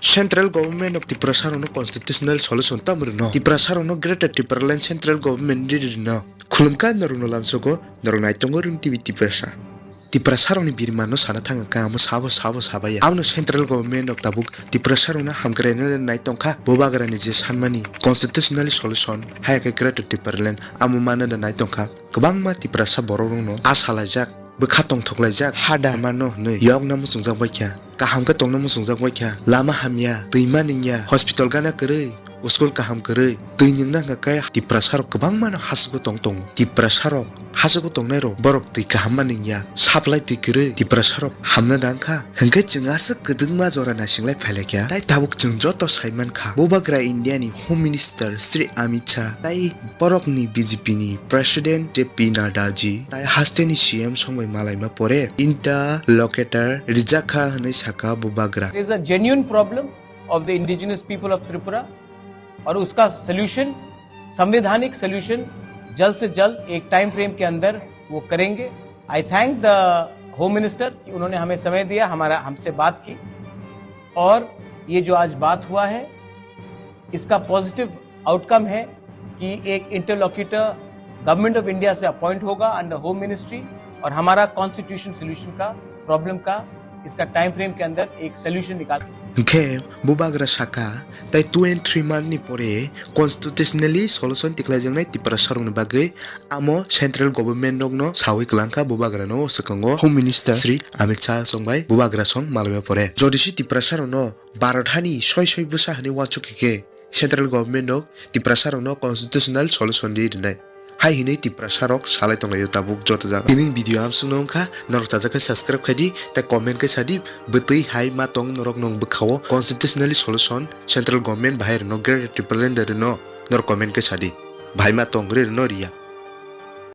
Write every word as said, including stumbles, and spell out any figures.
Central government of Tiprasa rokno constitutional solution tamo rwno? Tiprasa rokno Greater Tipraland central government ri rwno? Khulumkha norokno lamsogo, norok naitongo Room T V Tiprasa. Tiprasa rokni birimano sana thangkha, amo sabo sabo sabaya. Abono central government rok tabuk Tiprasa rokno hamkraino nai tongkha. Bubagrani je sanmani constitutional solution, haya khe Greater Tipraland, amo mano da nai tongkha. Kwbangma Tiprasa borok rokno a salaijak, bwkha tongthok laijak, hada mano hwnwi yokna muchungjak baikha, kaham khe tongna muchungjak baikha, lama hamya, twima ningya, hospital gana kwrwi, school kaham kwrwi, twi ningna hwnkha khe Tiprasa rok kwbangma no hachwgo tong tongo. Tiprasa rok hachwgo tongnai rok borok twi kaham ma ningya, supply twi kwrwi Tiprasa rok hamna dang kha. Hwnkhe chwng aswk kwdwkma jora naisinglai phailaikha. Tai tabuk chwng joto saimankha, Bubagra India ni Home Minister Shri Amit Shah tai borokni B J P ni President J P Nadda ji tai hasteni C M songbai malaima pore interlocutor rijak kha hwnwi sakha Bubagra. There is a genuine problem of the indigenous people of Tripura और उसका सॉल्यूशन, संवैधानिक सॉल्यूशन जल्द से जल्द एक time frame के अंदर वो करेंगे। I thank the Home Minister कि उन्होंने हमें समय दिया, हमारा, हमसे बात की और ये जो आज बात हुआ है इसका पॉजिटिव आउटकम है कि एक इंटरलोक्यूटर गवर्नमेंट ऑफ इंडिया से अपॉइंट होगा अंडर होम मिनिस्ट्री और हमारा कॉन्स्टिट्यूशन सॉल्यूशन का प्रॉब्लम का इसका टाइम फ्रेम के अंदर एक सॉल्यूशन निकाल Hwnkhe Bubagra sakha, tai two and three month ni pore constitutionally solution tikhlaijaknai Tiprasa rokni bagwi amo central government rokno sawi kwlangkha. Bubagrano swkango Home Minister Shri Amit Shah songbai Bubagra song malaima pore. Jodi si Tiprasa rokno Bharat hani soi soi bwsa hwnwi uansuk khe khe central government rok Tiprasa rokno constitutional solution ri rwnai hai hwnwi Tiprasa rok salai tonglaio tabuk joto jaga. Tini video amsukno wngkha, norok chajak khe subscribe khai di, tei comment khe sa di, bwtwi hai ma tong norok nwng bwkhao constitutionally solution central government bahai rwno Greater Tipraland rwno norok comment khe sa di, bahai ma tong ri rwno riya.